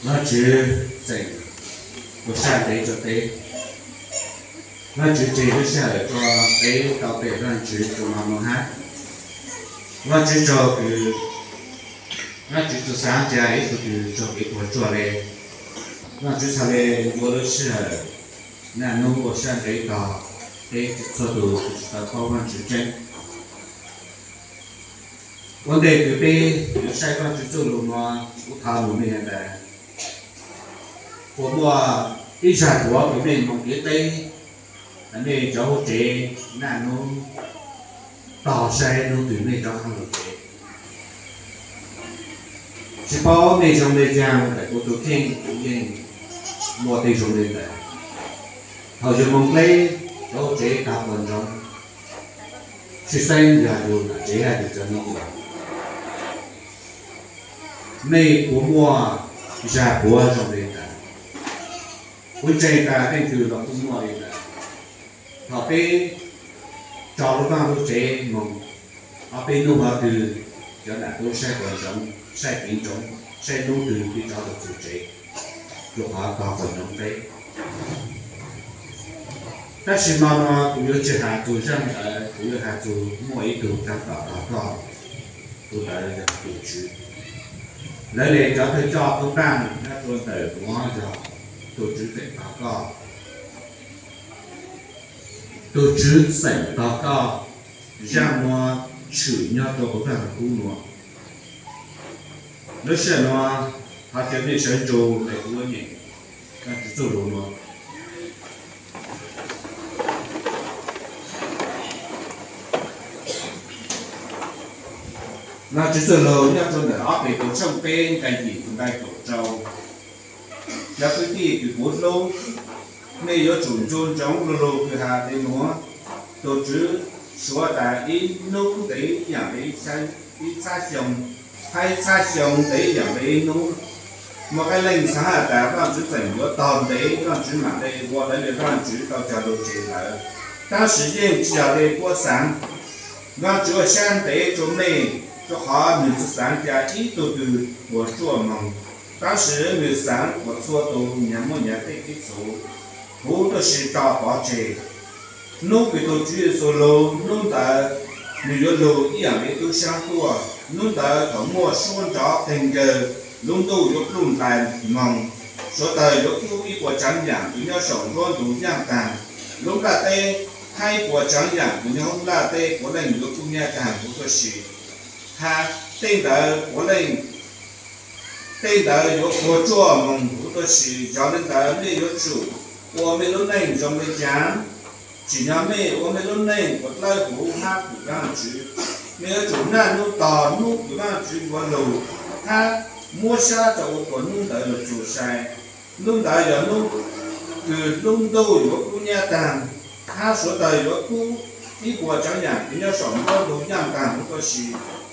Vajtswv txeem ua sab ntev rau peb. Vajtswv tseg lub sij hawm rau peb tau pe Vajtswv rau no no hab. Vajtswv tsaug kws, Vajtswv txuas xaav ca ib tug twg tsaug kev puas tsuaj le. Vajtswv txhad le yuav lub sij hawm naj nub ua sab ntev tog peb txhua tus tsis tau paub Vajtswv tseeb. Ua ntej kws peb yuav saib Vajtswv txuj lug no, kuv thov lug mej tas, puas muaj ib zag duav kws mej moog kev teb, mej cov hauv tsev naj nub tog saib nub twg mej rov qaab lug tsev? Tsis paub mej zoo le caag, ntawm kuv tug kheej kuv yeej muaj tej zoo le ntawd. Thaum yug moog dleb, cov hauv tsev tog quas ntsoov, tshwj xeeb yog yug nam tsev hab yug cov nuj. Mej puas muaj zag duav zoo le ntawd? Kuv ntseeg tas leej twg los kuj muaj le ntawd. Thaum peb tso lub vaaj lub tsev moog, ob peb nub hov twg cov nam tub saib quas ntsoov, saib kev ntsoov, saib nub twg peb rov lug txug tsev, rua qhov tog quas ntsoov peb. Tab sis no no kuv yuav tsi has txug zaaj ntawd, kuv yuav has txug muaj ib tug taab tom tog koj, tus ntawd yog tug Tswv. Lawv le cov thawj coj tub npaaj nyob rua ntawm nuav yog tug Tswv txeem tog koj. Tug Tswv txeem tog koj, zaaj nuav tshwm nyob rua kuv txoj kub nuav. Lub sij hawm nuav, thov caw mej sawv ntsug le kuv lub nyeem Vajtswv txuj lug nuav. Vajtswv txuj lug nyob rua ntawm ob Petus tshooj peb nqai yim txug nqai kaum rau. Cov kwv tij kws kuv hlub, mej yuav tsum ncu ntsoov lug lug kws has le nuav: Tug Tswv suav tas ib nub ntev yaam le ib txhab xyoo, hab ib txhab xyoo ntev yaam le ib nub. Muaj qee leej xaav has tas Vajtswv txeem yuav tog ntev, Vajtswv maam le ua lawv le Vajtswv tau cog lug tseg lawm. Tab sis yeej tsi yog le puab xaav. Vajtswv ua sab ntev rua mej, rua qhov nwg tsi xaav ca ib tug twg puas tsuaj moog, tab sis nwg xaav kuas txhua tug nyag muaj nyag tej kev txhum huv tuaj si rau pov tseg. Nub kws tug Tswv Yexus lug, nub ntawd nwg yuav lug ib yaam le tub saab tuaj. Nub ntawd thaum muaj suab nrov qeeg nkawg, lub ntuj yuav pluj nplais moog, suav dawg yuav kub ib puas tsaav yaam kws nyob saum nruab ntug yaaj taag. Lub nplaj teb hab ib puas tsaav yaam kws nyob huv nplaj teb puav leej yuav kub nyab taag huv tuaj si, hab tej ntawd puav leej tej ntawd yuav puas tsuaj moog huv tuaj si. Yog le ntawd mej yuav tsum ua mej lub neej zoo le caag, tsim nyog mej ua mej lub neej puas dlawb huv hab kws Vaajtswv. Mej yuav tsum naj nub tog nub kws Vaajtswv yuav lug, hab muab sab rua ua puas nub ntawd lug txug sai. Nub ntawd yog nub kws lub ntuj yuav kub nyab taag, hab suav dawg yuav kub ib puas tsaav yaam kws nyob saum nruab ntug yaaj taag huv tuaj si.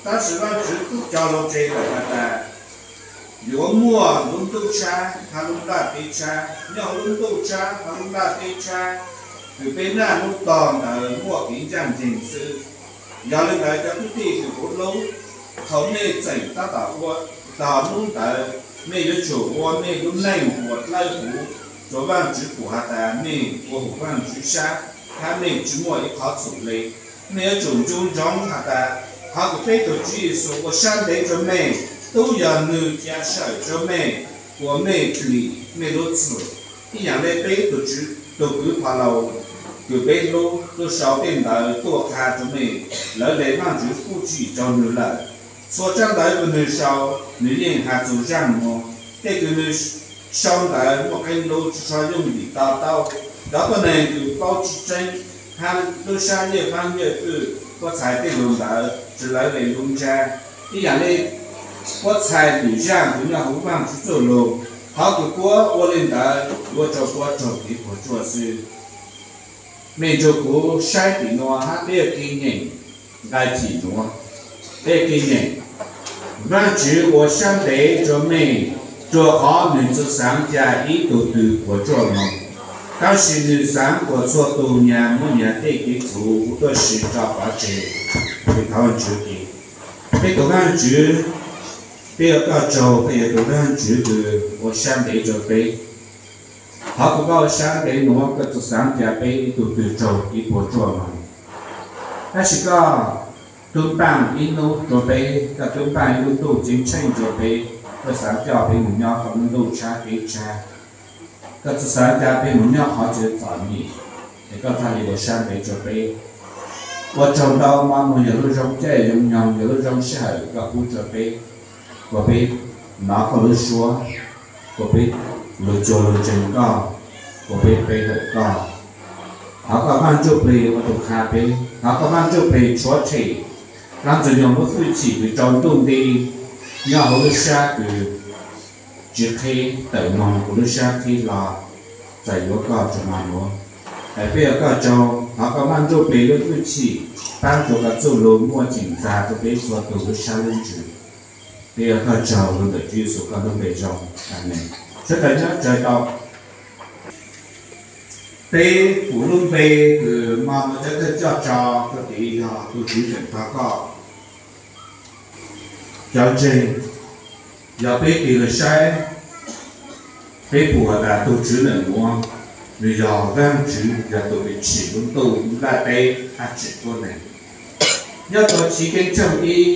Tab sis Vaajtswv tub cog lug tseg lawm has tas, yuav muaj lub ntuj tshab hab lub nplaj teb tshab. Nyob huv lub ntuj tshab hab lub nplaj teb tshab kws peb naj nub tog ntawd muaj kev ncaaj nceeg xwb. Yog le ntawd cov kwv tij kws kuv hlub, thaum mej txeem taab tom ua tog nub ntawd, mej yuav tsum ua mej lub neej puas dlawb huv rua Vaajtswv pum has tas mej ua huv Vaajtswv sab, hab mej tsi muaj ib qhov txhum le. Mej yuav tsum ncu ntsoov has tas qhov kws peb tug Tswv Yexus ua sab ntev rua mej, tub yog nwg ca sij hawm rua mej, ua mej plim mej lub txim, ib yaam le peb tug Tswv tug kws pha laus kws peb hlub tuaj sau tej ntawv tuaj qha rua mej, lawv le Vaajtswv kuj tsim rua nwg lawm. Txhua tsab ntawv kws nwg sau, nwg yeej has txug zaaj nuav. Tej kws nwg sau ntawv muaj qee lug tsi tshua yooj yim to taub, cov tuab neeg kws paub tsi tseeb, hab lub sab yawj faab yawj fwj puab txhais tej lug ntawd tsi lawv le lub ntsab. Ib yaam le puab txhais lwm zaaj kws nyob huv Vaajtswv txuj lug, qhov kws puab ua le ntawd yuav rua puab raug kev puas tsuaj xwb. Mej nrug kuv saib tim nuav hab peb ua kev nyeem nqai tim nuav. Peb ua kev nyeem: Vaajtswv ua sab ntev rua mej, rua qhov nwg tsi xaav ca ib tug twg puas tsuaj moog, tab sis nwg xaav kuas txhua tug nyag muaj nyag tej kev txhum huv tuaj si rau pov tseg. Peb tug Vaajtswv Peb ua koj tsaug, peb yuav tus Vaajtswv kws ua sab ntev rua peb. Thov koj ua sab ntev nuav, koj txhua xaav ca peb ib tug twg raug ib puas tsuaj moog. Tab sis koj tub npaaj ib nub rua peb, koj tub npaaj ib nub ntuj ceeb tsheej rua peb, koj xaav coj peb moog nyob koj lub ntuj tshab teb tshab. Koj txhua xaav ca peb moog nyob qhov chaw txom nyem, es koj txhaj le ua sab ntev rua peb. Ua tsaug ntau, mov nuav yog lub zoo caij zoo nyoog, yog lub zoo sij hawm koj pub rua peb, kuas peb nov koj lub suab, kuas peb lug cuag lug ntseeg koj, kuas peb pe hawm koj. Thov koj Vaaj Ntsuj Plig ua tug qha peb, thov koj Vaaj Ntsuj Plig tshuav tshem dlaab Ntxwg Nyoog lub hwj chim kws rau ntuj nti nyob huv lub sab kws tsi qhib, tawm moog huv lub sab qhib hlo, txais yuav koj rua mov nuav. Es peb ua koj tsaug, thov koj Vaaj Ntsuj Plig lub hwj chim paab rua koj txuj lug muaj cheem txag rua peb txhua tug lub sab lub ntsws. Peb ua koj tsaug lug ntawm Tswv Yexus koj lub npe zoo. Amees. Sawv daws nyob tsawg tau. Peb pum lub npe kws mov nuav cov thawj coj tso rua tid yog tug Tswv tseem tog koj. Cov ntseeg, yog peb tig lug saib, peb pum has tas tug Tswv ntawm nuav, nwg yog Vaajtswv, yog tug kws tsim lub ntuj lub nplaj teb hab tsim tuab neeg. Nyob rua Chiv Keeb tshooj ib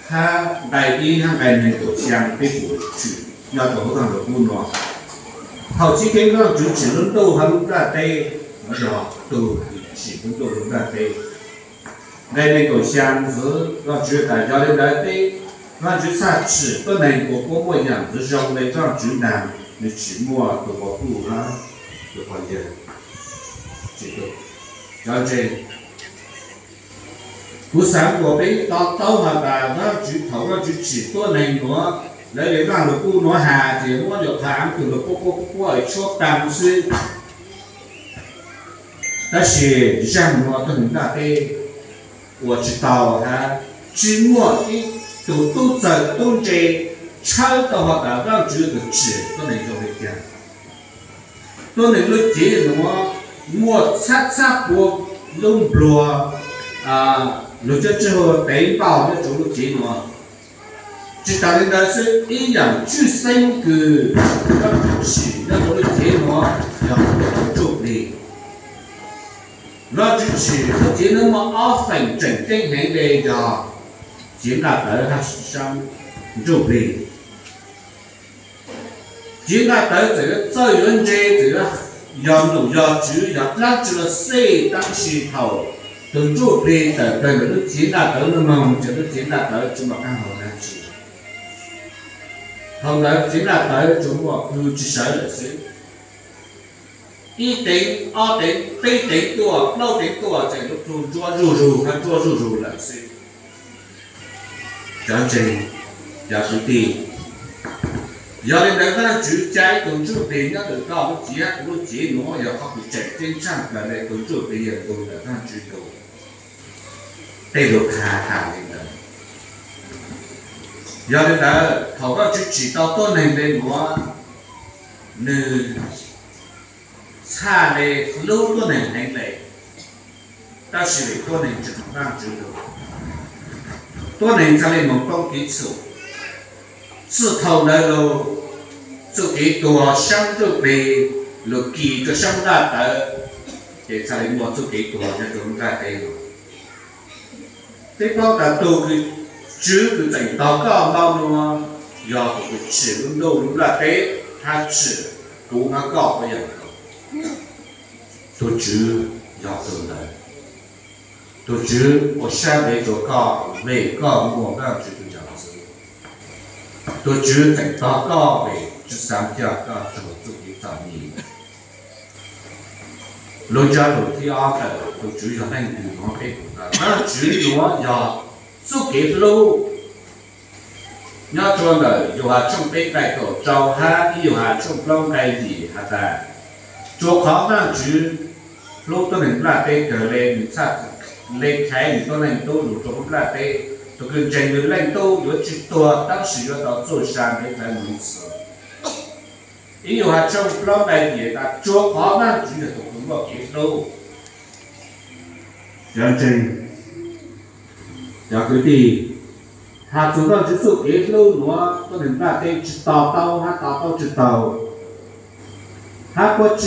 hab nqai ib hab nqai neeg kaum xyaa peb pum tshwm nyob rua huv Vaaj Lug Kub nuav. Thaus Chiv Keeb Vaajtswv tsim lub ntuj hab lub nplaj teb, nuav yog tug tsim lub ntuj lub nplaj teb. Nqai neeg kaum xyaa ntxiv Vaajtswv tas, yog le ntawd peb, Vaajtswv txhaj tsim tuab neeg kuas puab muaj yaam ntxwv zoo le Vaajtswv ntaag, nwg tsim muaj tug quas puj hab tug quas yawg. Cov ntseeg, kuv xaav kuas peb to taub has tas Vaajtswv thaus Vaajtswv tsim tuab neeg nuav, lawv le Vaaj Lug Kub nuav has ces muab nyuam qhuav aav tug lug puab puab puab puab tshuab taag xwb. Tab sis zaaj nuav tuab neeg nplaj teb ua tsi tau hab tsi muaj ib tug tub txawg tub ntse tshawb tau has tas Vaajtswv tug tsim tuab neeg zoo le caag. Tuab neeg lub cev nuav muaj txhab txhab puab lub npluag, lug cov tswj huv teev npauj nyob rua lub cev nuav. Tsi taag le ntawd xwb, ib yaam tshwj xeeb kws Vaajtswv tsim nyob rua lub cev nuav yog Vaajtswv tsim. Vaajtswv tsim lub cev nuav muaj ob feem tseem ceeb heev le yog cev nqaj tawv hab saab ntsuj plig. Cev nqaj tawv txawm yuav txawj yuav ntse, txawm yuav yog num yog tswv yog dlaab tsi los xij, tab sis thaus tug ntsuj plig tawm kawg ntawm lub cev nqaj tawv nuav moog ces lub cev nqaj tawv tsi muaj qaab hau dlaab tsi. Thaus ntawd cev nqaj tawv tsuas muaj pw tsi sawv lawm xwb. Ib teev, ob teev, peb teev tuaj, plaub teev tuaj ces lub plhu ntsuab zuj zug hab ntsuab zuj zug lawm xwb. Cov ntseeg, cov kwv tij, yog le ntawd Vaajtswv ca ib tug ntsuj plig nyob ntawm koj lub cev hab kuv lub cev nuav yog qhov kws tseem ceeb tshaaj kawg le tug ntsuj plig yog tug ntawm Vaajtswv tug. Tej lug qha has le ntawd. Yog le ntawd thaus Vaajtswv tsim tau tuab neeg le nuav, nwg txhaj le hlub tuab neeg heev le, tab sis vim tuab neeg tsi mloog Vaajtswv lug, tuab neeg txhaj le moog poob kev txhum. Txij thaus ntawd lug, txuj kev tuag saab ntsuj plig lug kis rua saab nqaj tawv, ces txhaj le muaj txuj kev tuag nyob rua nqaj teb lug. Peb paub tas tug kws, Tswv kws tseem tog koj npau nuav, yog tug kws tsim lub ntuj lub nplaj teb hab tsim kuv hab koj puab yaam nkaus. Tug Tswv yog tug ntawd. Tug Tswv ua sab ntev rua koj vim koj muaj Vaajtswv tug yam ntxwv. Tug Tswv tseem tog koj vim tsi xaav coj koj raug txuj kev txom nyem. Lub ntsab lug thib ob ntawm tug Tswv yog leej twg nuav peb pum tas Vaajtswv nuav yog txuj kev hlub. Nyob rua ntawm Yauhas tshooj peb nqai kaum rau hab ib Yauhas tshooj plaub nqai yim has tas, rua qhov Vaajtswv hlub tuab neeg nplaj teb kawg le, nwg txhaj le khaiv nwg tuab Leej Tub lug rua huv nplaj teb. Tug kws ntseeg nwg Leej Tub yuav tsi tuag tab sis yuav tau txuj sa ntev rawv mus ib txhis. Ib Yauhas tshooj plaub nqai yim tas, rua qhov Vaajtswv yog tug kws muaj kev hlub. Cov ntseeg, cov kwv tij, Has txug Ntuj Ntsuj Xuj kev hlub nuav, tuab neeg nplaj teb tsi to taub hab to taub tsi taug, hab puab tsi